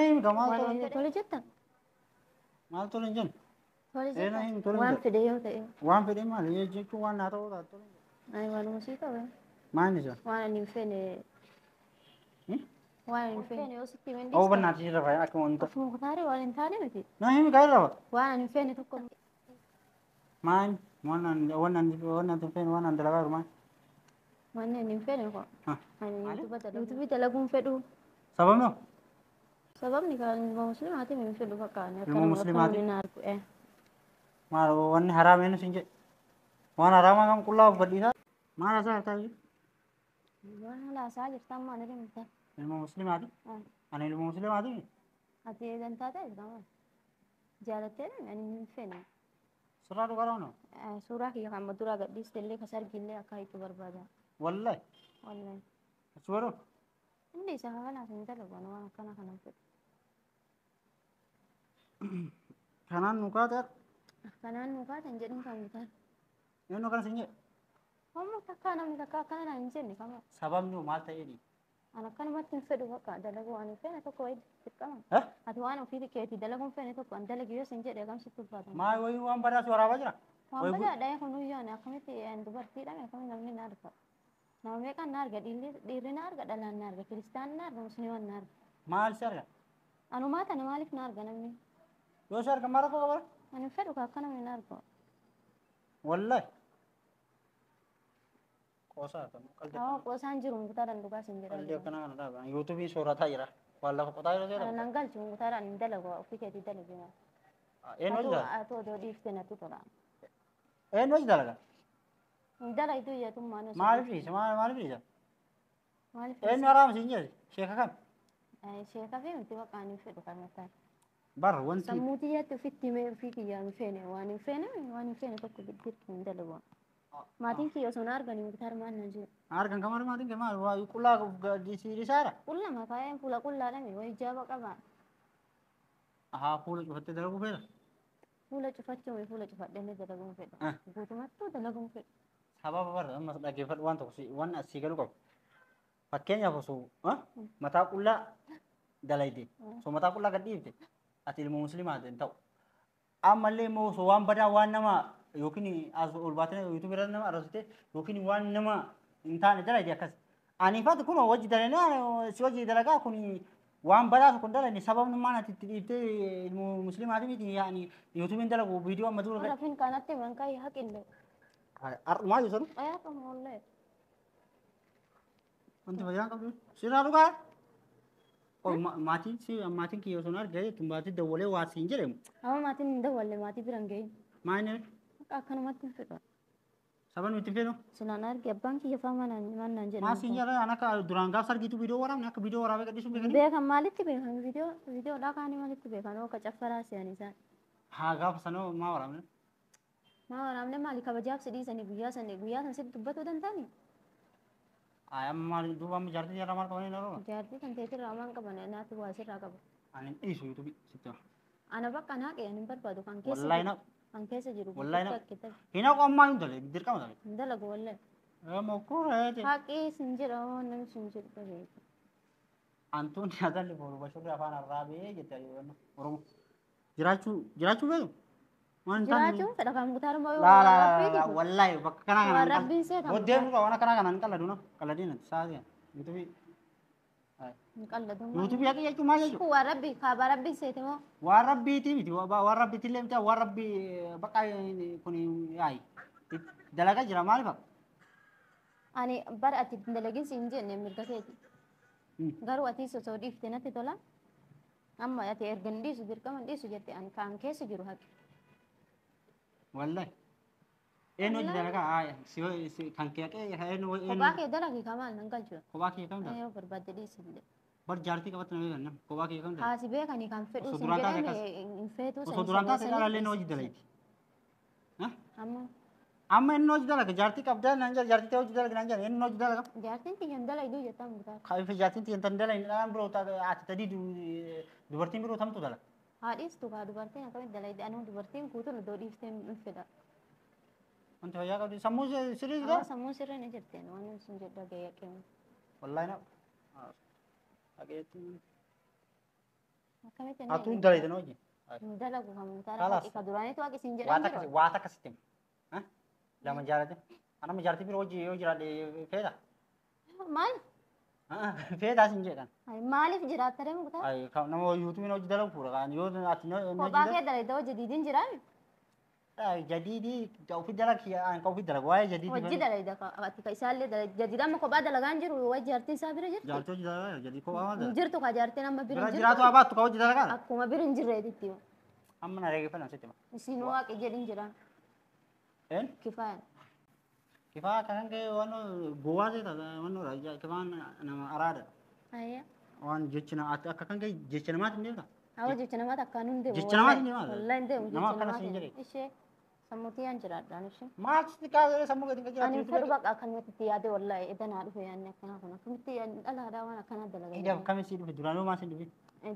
Na himi maal tole? Tole jetta? Maal tole hin jennu? Tole Ee na jetta? himi tole hin Waan jedhu. fedhe yoo ta'e. Waan fedhe maali jechuun waan naa ta'uu taate tole hin jedhu. Ani waanuma sii ta'e. Maal isa? Waan ani hin feene. Waan ani hin feene yoo sitti himen Oo dhiista. bannaati irra faaya akka wanta. Of muktaari waan hin taane miti. Na himi kaa irra faaya. Waan ani hin feene tokko. Maal waan an waan an waan an hin feene waan an dalagaa jiru maal? Waan ani hin feene koo. Ha. Ani yuutuubii dalaguun fedhu. Sababni hoo? Sababni kan ilma musliimaati hin fedhu fakkaata. Ilma musliimaati? Akka namni na argu. Maal wanni haraam eenyu siin jedhe? Waan haraamaa kam qullaa of gadhiisaa? Maal hasaa jirtaa iyyuu? Waan haala hasaa jirta amma ani himta. Ilma musliimaati? Ani ilma musliimaati? Ati eegan taatee jirta maal? Jaalattee ani hin feene. Sirraa dhugaa dhawnoo? Suuraa kiyya kan duraa gadhiiste illee kas argillee akka hiiku barbaada. Wallahi. Wallahi. Achi baroo? Inni isa kanaaf hin dalagu ani waan akkana kana hin fedhu. Kanaan nu kaate Kanaan nu kaatan jedhin kan bitaan. eenyu akkana siin jedhe? Homma takkaa namni takka akkana naan hin jenne kama. Sababni hoo maal ta'eedhi? Ani akkanumatti hin fedhu bakka dalaguu waan hin feene tokko wayii dirqama. Eh? Ati waan ofii keetii dalaguu hin feene tokko an dalagi yoo sin jedhe akkam sitti ulfaata. Maal wayii waan badaa si waraabaa jira? Waan Wayii badaa dhahee kun guyyaan akkamitti an dubartiidha akkamitti namni na arga. Nama meeqaan na arga dhiirri na arga dhalaan na arga kiristaan na arga musliimaan na arga. Maal si arga? Anumaa tana maaliif na arga namni? Yoo si arga maal rakkoo qaba? Ani hin fedhu akka namni na argu. Wallahi. Qoosaa kan qaldi. Awwa qoosaan jiru muktaaraan dhugaa sin jedha. Qaldi akkana kana dhaaba. Yuutuubiin soorataa jira. Waan lafa qotaa jira Ana seera. nan galchu muktaaraan hin dalagu ofii keetii dalagi. Eenyu hojii dalaga? Atu odoo dhiifte natti tola. Eenyu hojii dalaga? Hin dalagdu iyyatummaan osoo. Maaliif dhiise? Maaliif dhiise? Maaliif Eenyu haraama siin jedhe? Sheeka kam? Sheeka fi miti bakka ani hin fedhu kan muktaar. Bar wanti Sammuu xiyyaatti ofitti himee ofii kiyyaa hin feene waan hin feene waan hin feene tokko dirqi hin dalagu. Maatiin kiyya osoo na arganii muktaar maal naan jedhu. Argan kamar maatiin kee maal waa qullaa siirisaadha? Qullama kaayeen fuula qullaadhame wayi jaaba qaba. Haa fuula cufattee dalaguu feeta? Fuula cufachuun fuula cufadhee dalaguu hin fedhu. Guutumattuu dalaguu hin fedhu. Sababa bara ammas dhaggeeffadhu waan tokko waan asii galuu qabu. Fakkeenyaaf osoo mataa qullaa dalayte osoo mataa qullaa gad dhiifte ati ilma musliimaati hin ta'u. Ammallee immoo osoo waan badaa waan nama yookiin as ol baatee yuutuubii irratti nama arrabsite yookiin waan nama hin taane dalayte akkas. Ani fati kun wajji dalanee si wajji dalagaa kun waan badaa tokko hin dalayne sababni maal ati itti dhiiftee ilma musliimaati miti yaani yuutuubiin dalagu viidiyoo amma dura. Rafin kanatti himan ka'e haqillee. Har'umaa jiru sanu Ayaa qabu wallee. Wanti fayyaan qabdu sirraa dhugaa. Maatiin si maatiin kiyya osoo hin argee jettu maatiin dawwalee waa siin jedhamu. Amma maatiin hin dawwalle maatii bira hin gahin. Maa inni Akka akkanumatti hin fedhu. Sababni itti hin fedhu? Sinaan arge abbaan kiyya faa maal naan jedhu. Maal siin jedha an akka duraan gaafsa argitu viidiyoo waraabne akka viidiyoo waraabee gadhiisuun beekanii? Beekan maalitti beekan viidiyoo viidiyoodhaa kaanii maalitti beekan akka caffaraa se'an isaan. Haa gaafa sanoo maa waraabne? Maa waraabne maali kabajaaf si dhiisanii guyyaa san guyyaa san sitti dubbatuu danda'anii? Haa amma maal duuba amma jaartii irraa maal qabanii na roba? Jaartii kan teetirraa waan qaban naatti waa sirraa qaba. Ani hin dhiisu yuutuubii sitti hima. Ana bakka naa qe'e ani hin barbaadu kan keessa Wallahi jiru na kan keessa jiru Wallahi na guutuutti akka hin haqu ammaa hin dalagu dirqama dalagu. hin dalagu wallahi. Mokkureeti. Haqii sin jedha waan namni sin jedhu dhabeeku. Antuun nyaatalli boru bashurri afaan arraabee jette Oromoo. Jiraachuu jiraachuu beeku? Waan hin taane. Jiraachuun fedha kan muktaarummaa yoo Laa waan laa laa rabbiiti laa kun. wallahi bakka kanaa Waan kanaan rabbiin seeta Booddee muktaar. muka waan akkanaa kanaan hin qalladu na qalladii natti sa'aatii yuutuubii. Hin qalladu. Yuutuubii haqi jechuun maal jechuudha? Kun waan rabbi kaabaa rabbiin seete moo? Waan rabbiitii miti waan rabbiitii illee miti waan rabbii bakka kun yaayi dalagaa jira maaliif haqa? Ani bara ati hin dalagin siin jenne mirga keeti. Garuu ati osoo dhiifte natti tola. Amma ati erga hin dhiisu dirqama hin dhiisu jette ani kaan keessa jiru haqi. Wallahi. Eenyu hojii dalagaa haaya si kan kee haqee eenyu Kophaa kee dalagi kamaan nan galchu. Kophaa kee kam dalaga? Yoo barbaadde dhiisi illee. Bar jaartii qabatte na beekan nama kophaa kee kam dalaga? Haasi beekanii kan fedhuu Osoo sin duraan taate jedhame akkas. hin feetuu Osoo sanii duraan taate sanii dhalaallee na sanii hojii dalayti. Amma Amma inni hojii dalaga jaartii qabdaa naan jedha jaartii ta'e hojii dalaga naan jedha inni hojii dalaga. Jaartiin tiyya hin dalagdu jettaa muktaar. Kan jaartiin tiyya hin dalagne dhalaan biroo ati tadii dubartiin biroo tamtu dalaga. Haa dhiistu kaa dubartiin akkamitti dalagdi anuu dubartiin guutuun iddoo dhiiftee hin fedha. Wanti fayyaa qabdi sammuu sirrii jira? Amma sammuun sirrii ni jirti waan sun jedhu dhaga'ee yaqeemu. Wallahi na. Dhageetti. Akkamitti hin Atuun eegne? dalaydan hojii. Hin dalagu kan Muktaar Kalaas. haqa duraaniitu waaqi siin jedhan jiru. Waa takka sitti hima. Lama jaalate. Anama jaartii biroo hojii yoo jiraadhe feeta. Maal? Feetaa siin jedhan. Maaliif jiraatta ree Muktaar? Ay, nama yuutuubiin hojii dalagu fuudha. Kan yoo ati Kophaa kee dalayda hojii diidin jiraami? Jadiidii ofii dalag an ka ofii dalagu waa'ee jadiidii. Hojii dalayda ati ka isaallee dalayda. Jadiid amma kophaa dalagaan jiru wayi jaartiin isaa bira jirti. Jaartii hojii dalagaa jadii kophaa maal Hin dalaga? jirtu ka jaartiin amma bira Bira hin jiraatu jirtu. abaattu ka hojii dalagaa. Akkuma bira hin jirreetitti. Amma na reeffannaa sitti hima. Isin waaqi jedhin jiraan. Een? Kifaayaan. Kifaa kan ka'e waan gowwaa ta'e waan kifaan nama araada. Ayyaa. Waan jechi nama akka kan ka'e jecha namaatti hin deemta. Hawa jecha namaa takkaan hin deemu. Jecha namaatti hin deema. Wallahi hin deemu. Nama Jecha akkana namaatti siin hin jedhe. Ishee sammuutii an jiraadhaan ishee. Maal sitti kaasee sammuu gadi kan Ani jiraatu. fedhu baqa akkanumatti itti yaade wallahi edanaa dhufe yaadni akkanaa kun akkamitti dhalaadhaa waan akkanaa dalagaa. Idaaf kami sii dhufe duraanuu maal sii dhufe?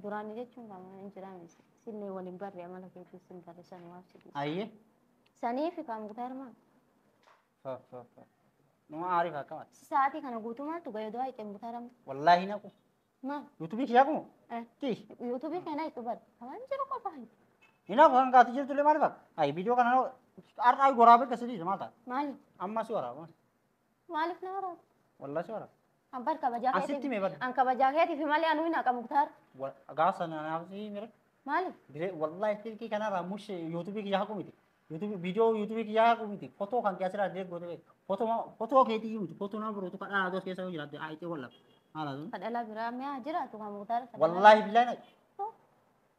Duraanii jechuun kan hin jiraame sillee waliin barre amala keetii sin barre san waan si dhiise. Ayyee. Saniif kan Muktaar maal? Fa fa fa. Nama aariif akkamati. Sa'aatii kana guutuu maaltu gayee du'aa hiqee Muktaar amma? Wallaahi naqu. Maal? Yuutuubii kiyyaa kuma? Ti. Yuutuubii kana hiqu bar. Kamaan jiru qofa hiqu. Hinaaf kan kaati jirtu illee maal fakka? Ayi viidiyoo kana har'aa waraabee akkasii dhiisa maal ta'a? Maali? Amma si waraaba. Maaliif na waraaba? Wallaahi si waraaba. An bar kabajaa Asitti mee bar. An kabajaa keetiif malee anuu hin haqa Muktaar. Gaafa sana naaf si mira. Maaliif? Dire wallahi silkii kanarraa mush yuutuubii kiyyaa haqu miti. Yuutuubii viidiyoo yuutuubii kiyyaa haqu miti. Fotoo kan kee asirraa diree goote beeku. Fotoo keetii miti. Fotoo nama birootu kan dhalaa keessa yoo jiraatte ayitee wallaahi. Maal haa ta'u? Kadhalaa biraa mee haa jiraatu kan Muktaar. Wallaahi billahi naqi.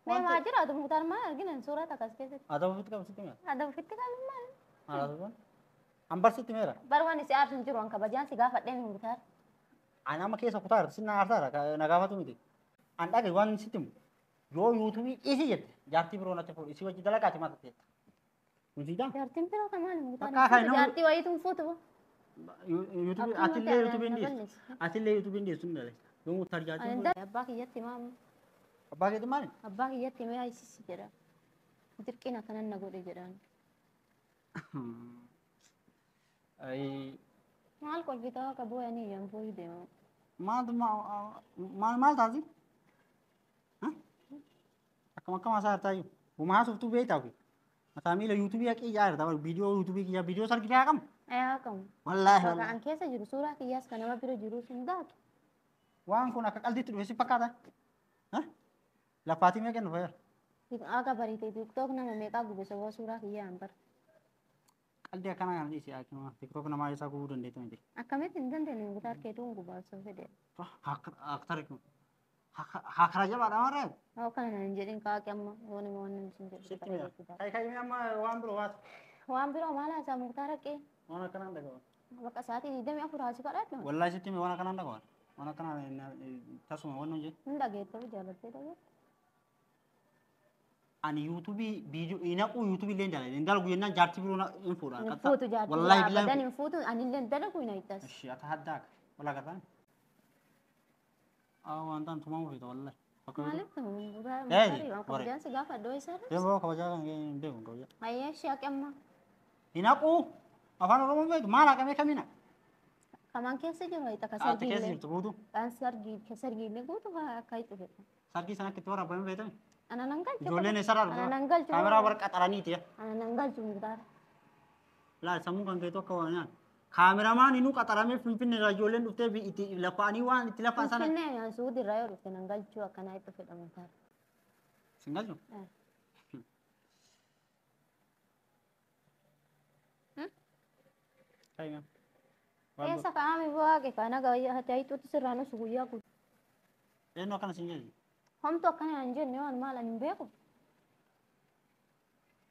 Mee maa jiraatu Muktaar maal argina suuraa takkas keessatti. Haa ta'u ofitti qabu sitti mira. Adda ofitti qabu maal? Maal haa ta'u? An bar sitti mira. Bar waan isi aarsu hin jiru an kabajaan si gaafadheen Muktaar. Ani amma keessa kutaa irratti sinna aarsaadha na gaafatu miti. An dhagaye waan sitti himu. Yoo yuutuubii dhiisi jette jaartii biroo natti fuudhu isii wajji dalagaati maal ta'e. Kun Jaartiin biroo kan maali Muktaar? Bakka kan nama- Jaartii wayiitu hin fuutu. Yuutuubii Akkuma atillee ta'e yuutuubii hin na dhiistu. balleessi. Atillee yuutuubii hin dhiistu hin dalagu. Yoo Muktaar jaartii fuudhu. Abbaa kiyyatti maam Abbaa keetii maali? Abbaa kiyyatti mee haysisi jedha. Dirqiin akkanan na godhe jedhaan. Ayi Maal kolfitaa akka booyanii iyyaan booyuu deema. Maaltu maal maal taasi? Akkam akkam haasaa jirtaa iyyuu. Gumaa haasoftuu beektaa fi mataa miila yuutuubii haqee ijaa jirta viidiyoo yuutuubii kiyyaa viidiyoo sargidaa haqamu. Ayaa qabu. Wallaahi Bakka wallaahi. an keessa jiru suuraa kiyyaas kan nama bira jiru sun daatu. Waan kun akka qaldiitti dhufe si fakkaata. Laffaatii meeqa nu fayyada? Akka bariitee tiktook nama meeqaa gube sababa suuraa kiyyaa an bara. Qaldi akkanaa kana dhiisi akkuma tiktook namaa isaa gubuu dandeettu miti. Akkamitti hin dandeenye Muktaar keetuu hin gubaa osoo fedhe. Haktari kun hakara jabaadha marraa. Haa kana hin jedhin kaaqi amma yoo nama waan namni sin jedhu. Sitti mira. Kai kai amma waan biroo waatu. Waan biroo maal haasaa Muktaar haqee? Waan akkanaan dhaga'a. Bakka sa'aatii 24 haasi kadhadhu. Wallaahi sitti mira waan akkanaan dhaga'a. Waan akkanaan tasuma waan hojii. Hin dhageetta jaalattee dhageetta. Ani yuutuubii viidiyoo hin haqu yuutuubii illee hin dalagu. Hin dalagu jennaan jaartii biroo hin fuudha. Hin fuutu jaartii. Wallaahi billahi. Abadan hin fuutu anillee hin dalagu hin haytas. Ishi ata haddaak. Walaa gartaan. Aa waan ta'an tumamu feeta wallaahi. Maaliif Muktaar Ee, waan kabajaan si gaafa addoo isaa irra? Deemaa kabajaa kan hin beeku kabajaa. Ayyee ishee haqe amma. Hin haqu afaan Oromoo beektu maal haqamee kamina? Kamaan keessa jiru hayta ka Ati keessa sargiillee. jirtu guutuu. Kan sargii ka sargiillee guutuu akka hayxu fedha. Sargii sana akka itti waraabame beektame. Ana nan galchu. Ijoolleen eessarraa Ana dhufu? nan galchu. Kaameraa warra qaxaraniiti. Ana nan galchu Muktaar. Laal sammuu kan keetu akka waan nyaatu. Kaameramaan inuu qaxaramee Finfinnee irraa ijoolleen dhuftee itti lafa'anii waan itti lafa'an sana. Finfinnee Suudi irraa yoo dhufte nan galchu akkana hayxu fedha Muktaar. Sin galchu? Kaayima. Eessa kaa'ame waaqe kana gayyaa hayxuutti sirraa nusu guyyaa guutuu. Eenyu akkana sin jedhu? Homtuu akkana hin jenne waan maal ani hin beeku.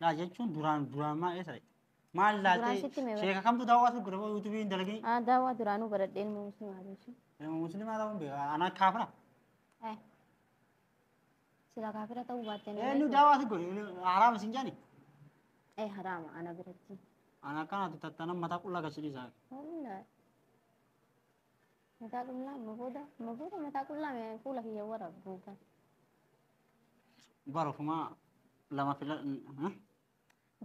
Laa jechuun duraan duraan maal eessa dhaqxe? Maal Duraan laaltee sitti mee sheeka kamtu daawwaa si godhe yuutuubii hin dalagin? Daawwaa duraanuu baradhee ilma musliimaa jechuun. Ilma musliimaa ta'uun beeka. Anaa kaafira. Sila kaafira ta'uu baattee Eenyu daawwaa si godhe? Haraama sin jedhani? Haraama ana biratti. Ana akkanaatti tattanan mataa qullaa gachisiisa. Wallahi. Mataa qullaa amma booda amma booda mataa qullaa mee fuula kiyya waraabu Muktaar. Bara ofumaa lama fila.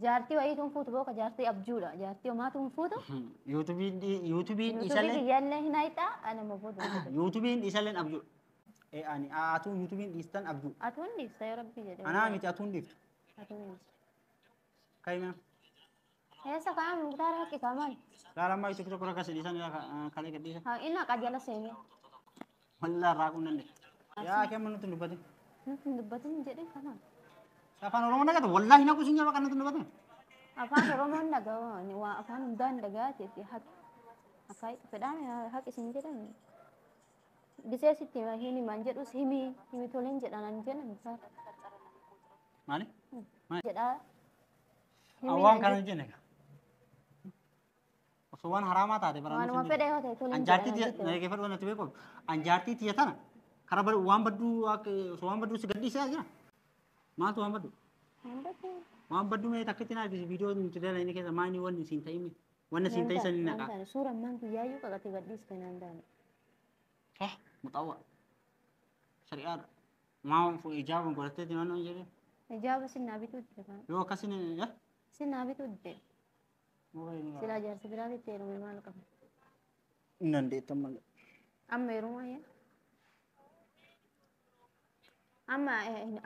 Jaartii wayiitu hin fuutu booka jaartii abjuudha. Jaartii homaatu hin fuutu. Yuutuubiin Yuutuubii isallee kiyyaallee hin hayxaa ana amma booda. yuutuubiin isalleen abjuudha. Ani atuu yuutuubiin dhiistan abjuu. Atuun dhiista yoo rabbi jedhe. Anaa miti atuun dhiiftu. Atuun dhiista. Kaayima. Eessa kaa'ame muktaara haqqi kaamaan? Laala ammaa yuutuubii tokko rakka sadii san kalee gadhiisa. Haa inni haqa jala seenee. Wallaa raaquu nan dhiiftu. Yaa kee amma nutti hin dubbatin. Nutti hin dubbatin jedhe kanaan. Afaan Oromoo nagata wallaahi naqu sin jaba kan nutti hin dubbatin. Afaan Oromoon dhaga'a waa afaan hundaan dhaga'a jetti haqi. Akka fedhaan haqi sin jedhan. Gisee sitti hin himan jedhus himi himi toleen jedhan an jedhan muktaara. Maali? Jedhaa. Waan kana hin jenne. Osoo waan haraamaa taate bara. Waanuma fedhe yoo ta'e toleen Anjaartii jedhan tiyya dhaggeeffadhu natti beeku. Anjaartii tiyya tana karaa waan badduu akka osoo waan badduu si gadhiisaa jira. Maaltu waan badduu? Waan badduu mee takkitti naa viidiyoo nuti dalagne keessa maali wanni siin ta'in wanni siin ta'in sanii naqa. Suuraan maan kiyyaayyuu qaqate gadhiiste naan taane. Sah muxawwa. Shari'aadha. Maa ijaaban godhatteeti waan jedhee. Ijaaba sinnaa bituu dide. Yoo akkasin Sinnaa bituu dide. Silaa jaarsa biraatitti heerume maal qaba? Hin dandeettan malee. Amma heerumaa yaa? Amma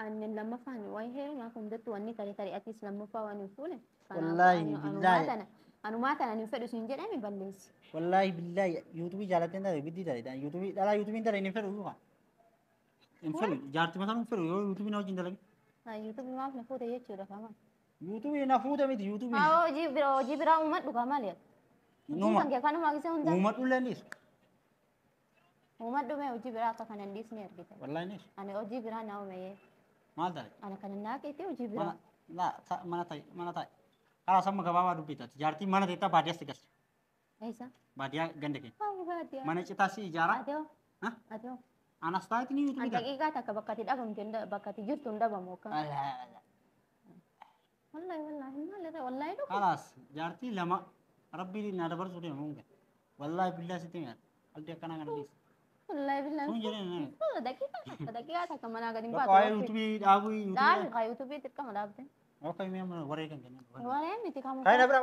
ani lammaffaan waa'ee heerumaa kun jettu wanni tarii tarii atis lammaffaa waan hin fuune. Wallaahi billaahi. Anumaa tana hin fedhu siin jedhame balleessi. Wallaahi billaahi yuutuubii jaalattee taate biddii taate yuutuubii dhalaa yuutuubiin taate hin fedhu yookaan. Hin fedhu jaartii mataa hin fedhu yoo yuutuubii na wajjin dalage. Yuutuubii maaf na fuute jechuudha kama. Yuutuubii na fuute miti yuutuubii. Haa hojii biraa uummadhu kaa maali? Hojii kan kee kanuma gisee hunda. Uummadhu illee dhiisu. Uummadhu mee hojii biraa akka kana hin dhiisne argite. Wallaahi dhiisu. Ani hojii biraa na uume. Maal taate? Ani kana naaqeeti hojii biraa. Mana ta'i mana ta'i. Karaa samma gabaabaa dubbitaati. Jaartiin mana teettaa baadiyyaas si galcha. Eessa? Baadiyyaa ganda keenya. Baadiyyaa. Mana citaa si ijaara. Ati hoo? Ati hoo? Anas taa'eeti ni yuutuubii. Daqiiqaa takka bakka ati dhabamte bakka ati jirtu hin dhabamu akka. Wallaahi wallaahi maal irra wallaahi dhugu. Kalaas jaartii lama rabbii na dabarsuu deema hunga. Wallaahi billaa sitti mi'a. Qalbii akkanaa kana dhiisa. Wallaahi billaa. Sun jedhee Daqiiqaa takka daqiiqaa takka manaa gadi hin Bakka baatu. waa'ee yuutuubii dhaabuu yuutuubii. Dhaabi kaa yuutuubii xiqqama dhaabde. Akka himee waree kan kennan. Waree miti kamu. Kaayina bira.